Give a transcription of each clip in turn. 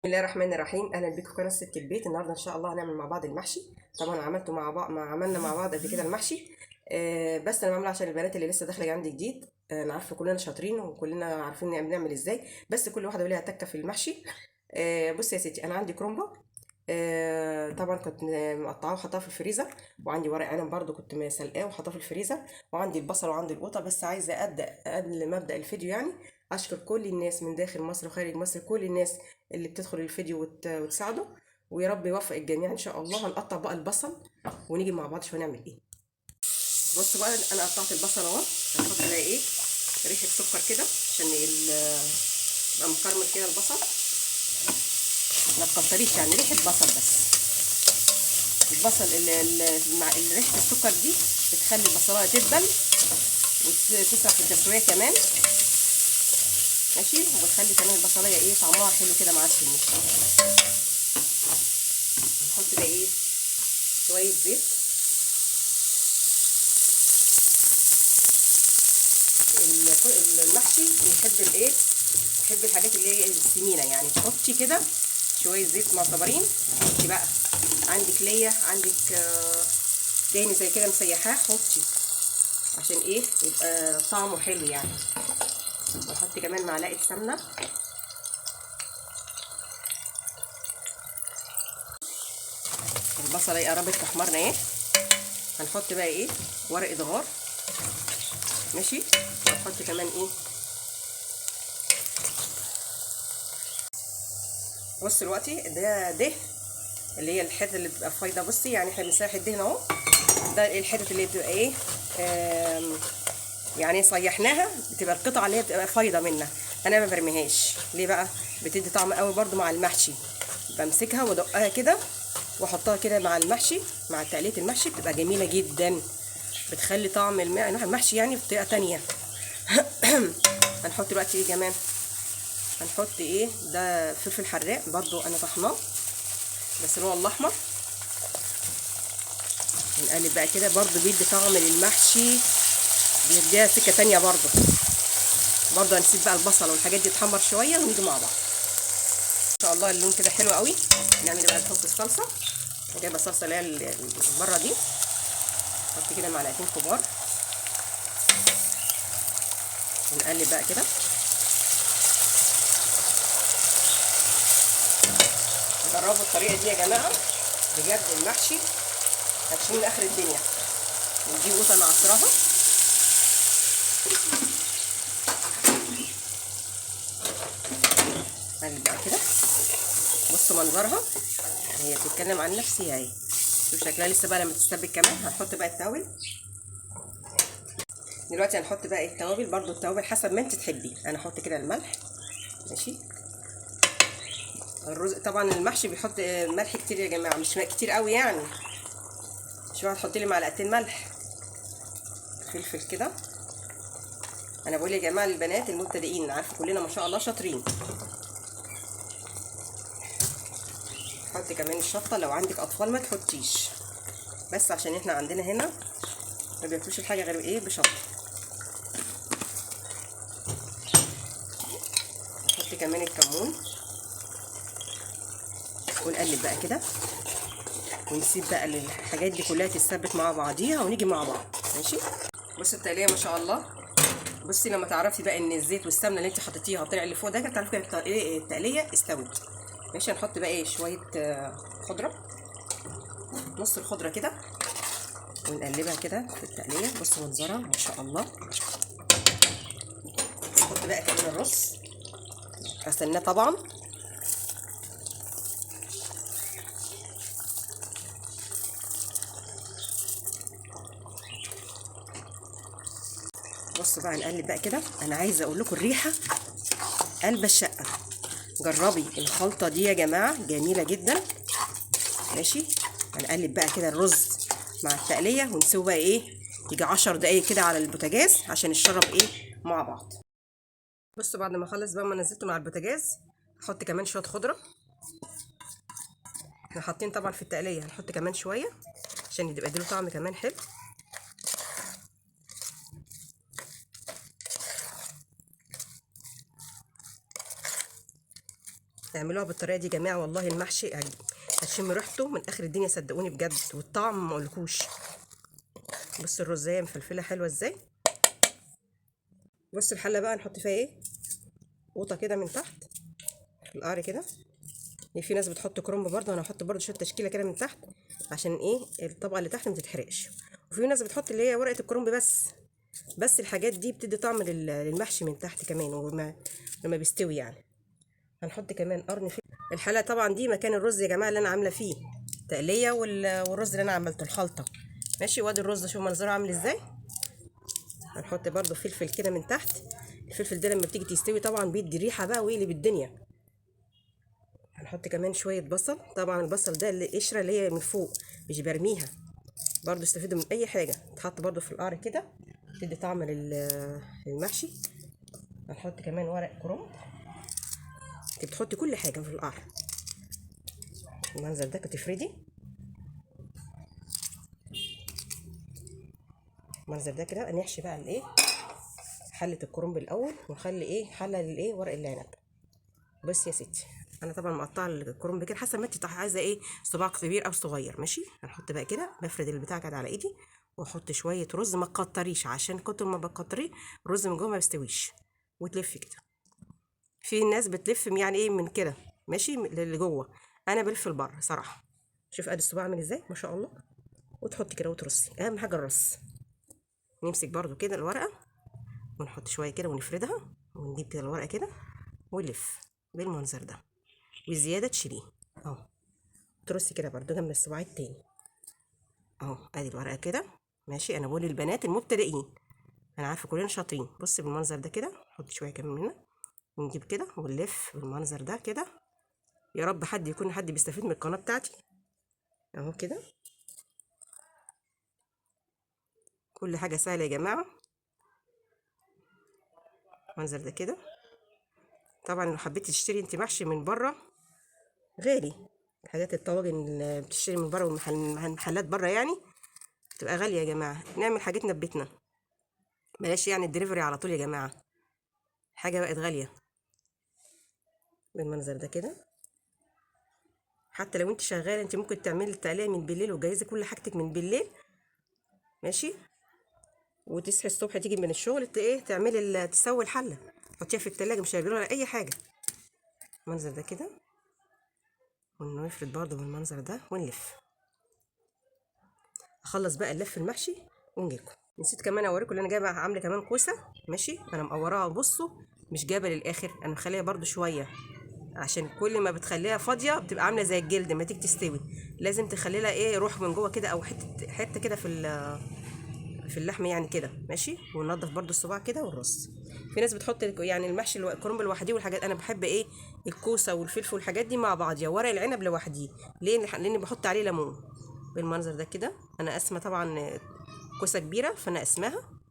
بسم الله الرحمن الرحيم. اهلا بيكم في قناة ست البيت. النهارده ان شاء الله هنعمل مع بعض المحشي. طبعا عملته مع بعض، ما عملنا مع بعض قبل كده المحشي، بس انا بعمله عشان البنات اللي لسه داخله عندي جديد. انا عارفه كلنا شاطرين وكلنا عارفين بنعمل ازاي، بس كل واحدة وليها تكه في المحشي. بصي يا ستي، انا عندي كرنبه، طبعا كنت مقطعاه وحطاه في الفريزر، وعندي ورق عنب برده كنت مسلقاه وحطاه في الفريزر، وعندي البصل وعندي القوطه. بس عايزه ابدا قبل ما ابدا الفيديو يعني اشكر كل الناس من داخل مصر وخارج مصر، كل الناس اللي بتدخل الفيديو وتساعده، ويا رب يوفق الجميع ان شاء الله. هنقطع بقى البصل ونيجي مع بعض شوية نعمل ايه. بصوا بقى، انا قطعت البصل اهو، هنحط عليها ايه ريحه سكر كده عشان يبقى مكرمل كده البصل، ما تكتريش يعني ريحه بصل بس. البصل مع ريحه السكر دي بتخلي البصلايه تدبل وتسرع في التسوية كمان، ماشي، وبتخلي كمان البصلايه ايه طعمها حلو كده معاك في المحشي. نحط بقى ايه شوية زيت. المحشي بيحب الايه، بيحب الحاجات اللي هي السمينه، يعني تحطي كده شوية زيت معتبرين. حطي بقى عندك ليا، عندك دهن زي كده مسيحاه، حطي عشان ايه يبقى طعمه حلو يعني. واحط كمان معلقه سمنه. البصله ايه قربت تحمرنا ايه. هنحط بقى ايه ورقة غار، ماشي، ونحط كمان ايه. بص دلوقتي ده دهن اللي هي الحتة اللي بتبقى فايضه، بصي يعني احنا بنسيح الدهن اهو، ده الحتة اللي بتبقى ايه يعني صيحناها، بتبقى القطعة اللي هي بتبقى فايضه منها، انا ما برميهاش. ليه بقى؟ بتدي طعم قوي برده مع المحشي. بمسكها وادقها كده واحطها كده مع المحشي، مع تقليه المحشي، بتبقى جميلة جدا، بتخلي طعم المحشي يعني بطريقة تانية. هنحط دلوقتي ايه كمان؟ هنحط ايه ده فلفل حراق برده انا طحناه بس اللي هو الاحمر. هنقلب بقى كده، برده بيدي طعم للمحشي، بيديها سكة تانية برضو. برضو هنسيب بقى البصل والحاجات دي تحمر شوية ونيجي مع بعض ان شاء الله. اللون كده حلو قوي. نعمل بقى نحط الصلصه، جايبه الصلصه اللي هي بره دي، نحط كده معلقتين كبار ونقلب بقى كده. جربوا الطريقة دي يا جماعة، بجد المحشي هتشيل من اخر الدنيا. ونجيب قوطه نعصرها. قلب بقى كده، بصوا منظرها، هي بتتكلم عن نفسها اهي، شوف شكلها لسه بقى لما تستبك كمان. هنحط بقى التوابل دلوقتي، هنحط بقى التوابل برضو، التوابل حسب ما انت تحبي. انا هحط كده الملح، ماشي. الرز طبعا المحشي بيحط ملح كتير يا جماعة، مش كتير قوي يعني، مش هتحطي لي معلقتين ملح. فلفل كده، انا بقول يا جماعة للبنات المبتدئين، عارفه كلنا ما شاء الله شاطرين. حطي كمان الشطه، لو عندك اطفال ما تحطيش، بس عشان احنا عندنا هنا ما بياكلوش الحاجة غير ايه بشطه. حطي كمان الكمون ونقلب بقى كده، ونسيب بقى الحاجات دي كلها تتسبك مع بعضيها ونيجي مع بعض، ماشي. بصي التقليه ما شاء الله. بصي لما تعرفي بقى ان الزيت والسمنه اللي انت حطيتيها طلع اللي فوق ده، تعرفي كده التقليه استوت، ماشي. هنحط بقى ايه شوية خضرة، نص الخضرة كده، ونقلبها كده في التقليه. بصوا منظرها ما شاء الله. نحط بقى كمان الرز، غسلناه طبعا. بصوا بقى نقلب بقى كده. انا عايزه اقول لكم الريحة قلب الشقة. جربي الخلطة دي يا جماعة، جميلة جدا، ماشي. هنقلب بقى كده الرز مع التقليه ونسيبه بقى ايه يجي 10 دقايق كده على البوتاجاز عشان يتشرب ايه مع بعض. بصوا بعد ما اخلص بقى ما نزلته مع البوتاجاز، هحط كمان شوية خضرة، احنا حاطين طبعا في التقليه، هنحط كمان شوية عشان يبقى له طعم كمان حلو. اعملوها بالطريقة دي يا جماعة، والله المحشي هتشم ريحته من اخر الدنيا صدقوني بجد، والطعم ما اقولكوش. بص الرزايه مفلفله حلوة ازاي. بص الحلة بقى نحط فيها ايه، قوطه كده من تحت في القعر كده. في ناس بتحط كرنب برده، انا هحط برده شوية تشكيله كده من تحت عشان ايه الطبقة اللي تحت ما تتحرقش. وفي ناس بتحط اللي هي ورقة الكرنب بس الحاجات دي بتدي طعم للمحشي من تحت كمان، وما لما بيستوي يعني. هنحط كمان قرن فلفل. الحلة طبعا دي مكان الرز يا جماعة اللي انا عامله فيه تقليه، والرز اللي انا عملته الخلطة ماشي. وادي الرز شوف منظره عامل ازاي. هنحط برده فلفل كده من تحت. الفلفل ده لما بتيجي تستوي طبعا بيدي ريحه بقى ويقلب الدنيا. هنحط كمان شوية بصل، طبعا البصل ده اللي القشرة اللي هي من فوق مش برميها، برده استفيدوا من اي حاجة، تحط برده في القعر كده تدي طعم للمحشي. هنحط كمان ورق كرنب. انت بتحطي كل حاجة في القعر المنظر ده كتفردي المنظر ده كده. نحشي بقى الايه حله الكرنب الاول، ونخلي ايه حله للايه ورق العنب. بص يا ستي انا طبعا مقطعه الكرنب كده حسب ما انت عايزه ايه، صباع كبير او صغير ماشي. هنحط بقى كده، بفرد البتاع كده على ايدي، واحط شوية رز. ما تكتريش عشان كتر ما بكتريه الرز من جوه ما بيستويش، وتلفي كده. في ناس بتلف يعني ايه من كده ماشي للي جوه، انا بلف لبره صراحة. شوف ادي الصباع عامل ازاي ما شاء الله. وتحطي كده وترصي، اهم حاجة الرص. نمسك برده كده الورقة ونحط شوية كده ونفردها، ونجيب كده الورقة كده ونلف بالمنظر ده، والزيادة تشيليه اهو. ترصي كده برده جنب الصباع التاني اهو. ادي الورقة كده ماشي. انا بقول للبنات المبتدئين، انا عارفه كلنا شاطرين. بصي بالمنظر ده كده، نحط شوية كمان من هنا ونجيب كده ونلف بالمنظر ده كده. يا رب حد يكون حد بيستفيد من القناة بتاعتي اهو كده. كل حاجة سهلة يا جماعة. المنظر ده كده. طبعا لو حبيتي تشتري انت محشي من بره غالي، الحاجات الطواجن اللي بتشتري من بره والمحلات بره يعني بتبقى غالية يا جماعة. نعمل حاجتنا ببيتنا، بلاش يعني الدليفري على طول يا جماعة، حاجة بقت غالية. بالمنظر ده كده. حتى لو انت شغالة انت ممكن تعملي التقليه من بالليل وتجهزي كل حاجتك من بالليل ماشي، وتصحي الصبح تيجي من الشغل ايه تعملي تسوي الحلة، حطيها في التلاجة مش هيجرى لها اي حاجة. المنظر ده كده، ونفرد برضه بالمنظر ده ونلف. اخلص بقى اللف المحشي ونجيلكم. نسيت كمان اوريكم اللي انا جايبه، عامله كمان كوسة ماشي. انا مقوراها بصوا مش جايبه للاخر، انا مخليها برضو شوية عشان كل ما بتخليها فاضية بتبقى عامله زي الجلد ما تيجي تستوي. لازم تخلي لها ايه روح من جوه كده، او حتة حتة كده في اللحم يعني كده ماشي. وننضف برضو الصباع كده والرز. في ناس بتحط يعني المحشي الكرنب لوحديه والحاجات، انا بحب ايه الكوسه والفلفل والحاجات دي مع بعض، يا ورق العنب لوحديه. ليه؟ لان بحط عليه ليمون بالمنظر ده كده. انا قاسمة طبعا كوسة كبيرة فانا قاسماها.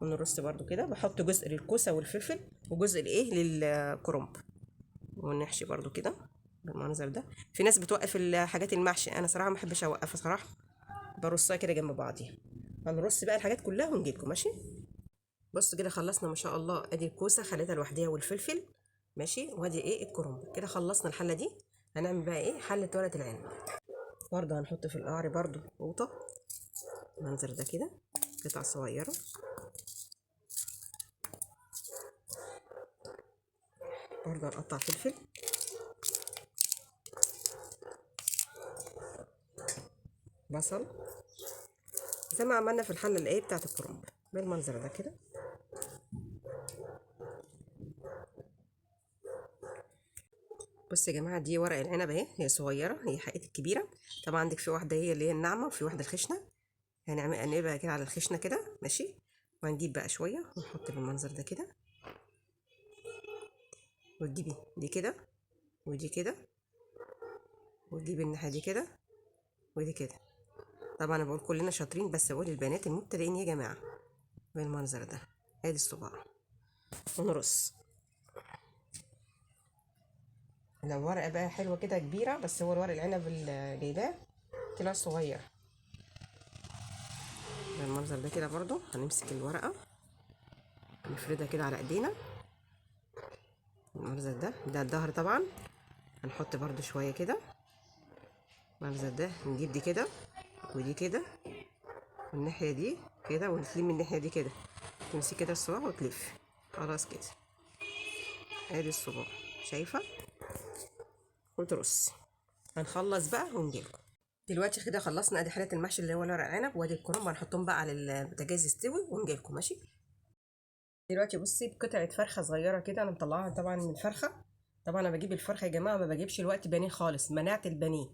ونرص برضو كده، بحط جزء للكوسه والفلفل وجزء لايه للكرنب، ونحشي برضو كده بالمنظر ده. في ناس بتوقف الحاجات المحشي، انا صراحة ما بحبش اوقفها صراحة، برصها كده جنب بعضيها. هنرص بقى الحاجات كلها ونجيلكم ماشي. بصوا كده خلصنا ما شاء الله. ادي الكوسه خليتها لوحديها والفلفل ماشي، وادي ايه الكرنب كده. خلصنا الحلة دي. هنعمل بقى ايه حله ورقة العنب. برضه هنحط في القعر برضه قوطه المنظر ده كده، قطع صغيرة. برضه هنقطع فلفل، بصل، زي ما عملنا في الحلة الايه بتاعت الكرنب بالمنظر ده كده. بصوا يا جماعة دي ورق العنب اهي، هي صغيرة، هي حقيقة الكبيرة. طبعا عندك في واحدة هي اللي هي الناعمة وفي واحدة الخشنة. هنعمل هنقلبها كده على الخشنة كده ماشي. وهنجيب بقى شوية ونحط بالمنظر ده كده، وتجيبي دي كده ودي كده، وتجيبي الناحية دي كده ودي كده. طبعا انا بقول كلنا شاطرين، بس بقول للبنات المبتدئين يا جماعة بالمنظر ده. ادي الصباع ونرص. لو ورقة بقى حلوة كده كبيرة، بس هو الورق العنب اللي جايباه طلع صغير بالمنظر ده كده. برضو هنمسك الورقة نفردها كده على ايدينا المنظر ده، ده الظهر طبعا، هنحط برضو شوية كده المنظر ده، نجيب دي كده ودي كده والناحية دي كده، ونتلم الناحية دي كده، تمسكي كده الصباع وتلفي. خلاص كده ادي الصباع، شايفه؟ وترصي. هنخلص بقى ونجيلكم. دلوقتي كده خلصنا، ادي حله المحشي اللي هو ورق عنب، وادي الكرنب، هنحطهم بقى على البوتاجاز يستوي ونجيلكم. ماشي. دلوقتي بصي بقطعه فرخة صغيرة كده، انا مطلعاها طبعا من الفرخه. طبعا انا بجيب الفرخه يا جماعة، ما بجيبش الوقت بانيه خالص، منعت البانيه.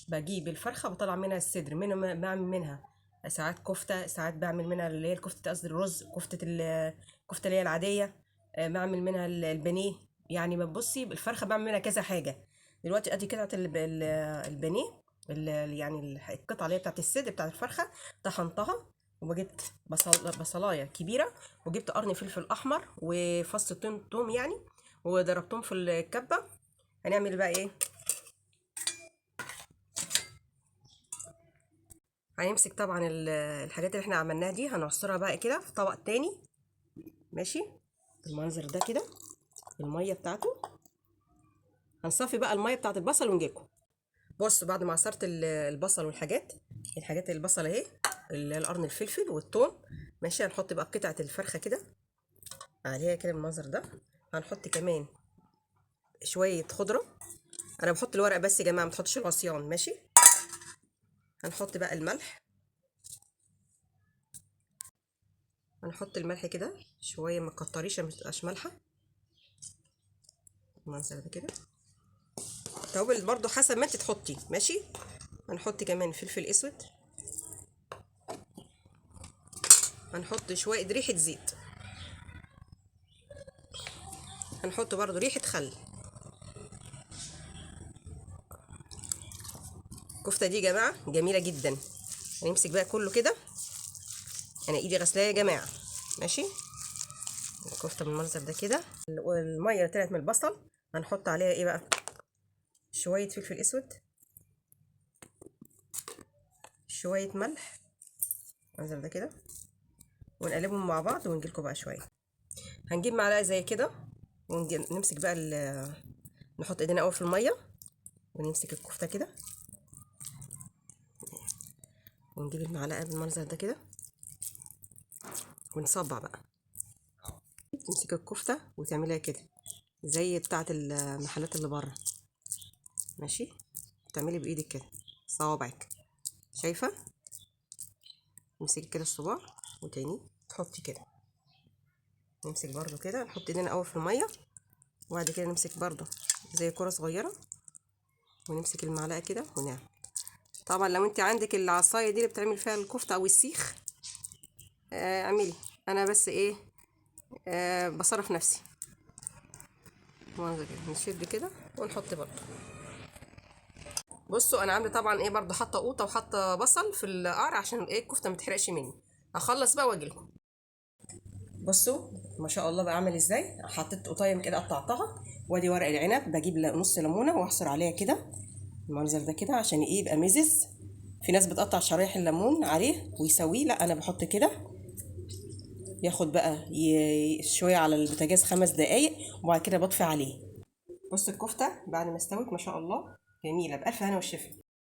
بجيب الفرخه بطلع منها الصدر، منها بعمل منها ساعات كفته، ساعات بعمل منها اللي هي الكفتة، قصدي الرز، كفته الكفتة اللي هي العادية، بعمل منها البانيه. يعني ما بصي الفرخه بعمل منها كذا حاجة. دلوقتي ادي قطعه البانيه، يعني القطعة اللي هي بتاعت الصدر بتاعت الفرخه، طحنتها وجبت بصلايه كبيرة، وجبت قرن فلفل احمر وفص توم يعني، وضربتهم في الكبه. هنعمل بقى ايه؟ هنمسك طبعا الحاجات اللي احنا عملناها دي، هنعصرها بقى كده في طبق تاني. ماشي، المنظر ده كده المية بتاعته. هنصفي بقى المية بتاعت البصل ونجيلكم. بصوا بعد ما عصرت البصل والحاجات، الحاجات البصل اهي، القرن الفلفل والثوم. ماشي، هنحط بقى قطعه الفرخه كده عليها كده بالمنظر ده. هنحط كمان شوية خضرة، انا بحط الورق بس يا جماعة، ما تحطش العصيان. ماشي، هنحط بقى الملح، هنحط الملح كده شوية، ما تكتريش عشان ما تبقاش مالحة المنظر ده كده. توابل برضو حسب ما انت تحطي. ماشي، هنحط كمان فلفل اسود، هنحط شوية ريحه زيت، هنحط برضو ريحه خل. الكفتة دي يا جماعة جميلة جدا. هنمسك بقى كله كده، انا ايدي غسلاه يا جماعة. ماشي، الكفتة بالمنظر ده كده. والمية اللي طلعت من البصل هنحط عليها ايه بقى؟ شوية فلفل اسود، شوية ملح، المنظر ده كده، ونقلبهم مع بعض ونجيلكم بقى شوية. هنجيب معلقه زي كده ونمسك بقى نحط ايدينا اول في المية ونمسك الكفتة كده، ونجيب المعلقة بالمنظر ده كده ونصبع بقى. تمسك الكفتة وتعملها كده زي بتاعه المحلات اللي بره. ماشي، تعملي بايدك كده صوابعك، شايفه؟ نمسك كده الصباع وتاني تحطي كده، نمسك برضو كده، نحط ايدينا اول في المية وبعد كده نمسك برضو زي كرة صغيرة ونمسك المعلقة كده ونعمل. طبعا لو انت عندك العصاية دي اللي بتعمل فيها الكفتة او السيخ، اعملي. انا بس ايه، بصرف نفسي منظر كده، نشد كده ونحط برضو. بصوا انا عامله طبعا ايه برضو، حاطه قوطه وحاطه بصل في القعر عشان ايه الكفتة ما تحرقش مني. هخلص بقى واجي لكم. بصوا ما شاء الله بقى عامل ازاي. حطيت قطايه كده قطعتها، وادي ورق العنب، بجيب نص ليمونه واعصر عليها كده المنظر ده كده عشان ايه يبقى مزز. في ناس بتقطع شرايح الليمون عليه ويسويه، لا انا بحط كده، ياخد بقى شوية على البوتاجاز 5 دقايق وبعد كده بطفي عليه. بصوا الكفتة بعد ما استوت ما شاء الله جميلة، بالف هنا والشفا.